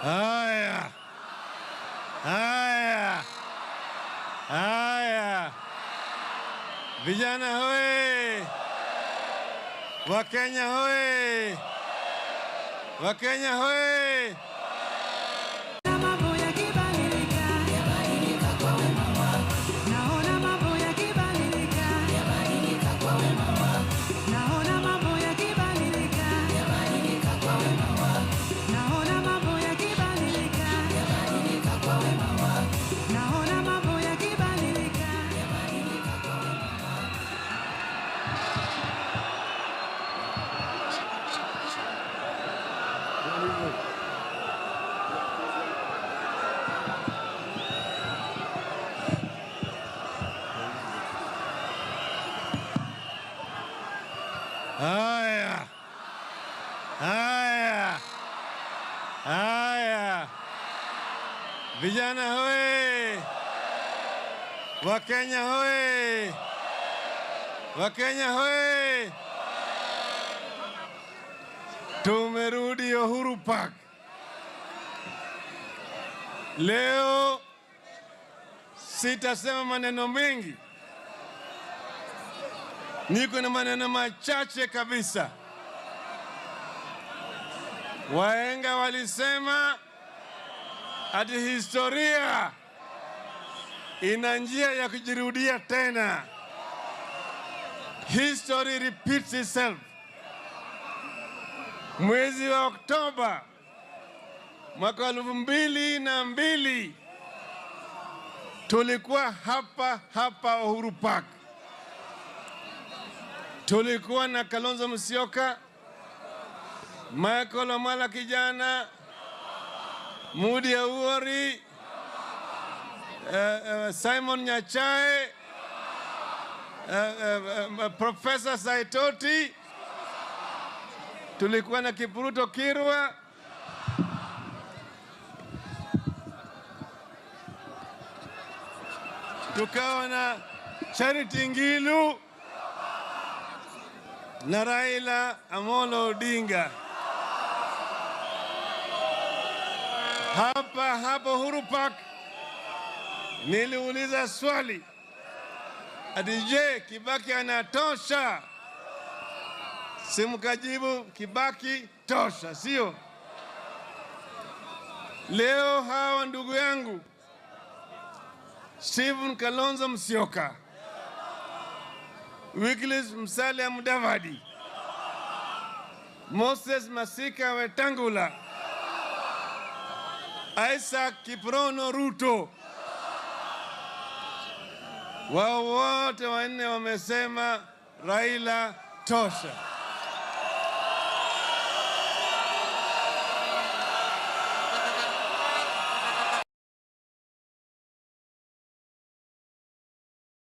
Haya, haya, haya, vijana hoye! Wakenya hoye! Wakenya hoye! Mambo yakibadilika, Yabadilika kwa wema wako, naona mambo yakibadilika, yabadilika kwa wema wako, naona mambo yakibadilika, yabadilika kwa wema wako, naona mambo yakibadilika, yabadilika kwa wema wako, naona mambo yakibadilika. Yabadilika kwa wema wako. Haya, haya, haya, vijana hoye! Wakenya hoye! Wakenya hoye! Tumerudi Uhuru Park leo. Sitasema maneno mengi, niko na maneno machache kabisa. Wahenga walisema ati historia ina njia ya kujirudia tena. History repeats itself. Mwezi wa Oktoba mwaka 2002 tulikuwa hapa hapa Uhuru Park. Tulikuwa na Kalonzo Musyoka, Michael Omala kijana, Moody Awori, Simon Nyachae, Professor Saitoti, tulikuwa na Kipruto Kirwa, tukawa na Charity Ngilu na Raila Amolo Odinga. Hapa hapa Uhuru Park niliuliza swali ati, je, Kibaki anatosha? Simkajibu Kibaki tosha, sio? Leo hawa ndugu yangu Stephen Kalonzo Musyoka, Wycliffe Musalia Mudavadi, Moses Masika Wetangula, Isaac Kiprono Ruto, wao wote wanne wamesema Raila tosha.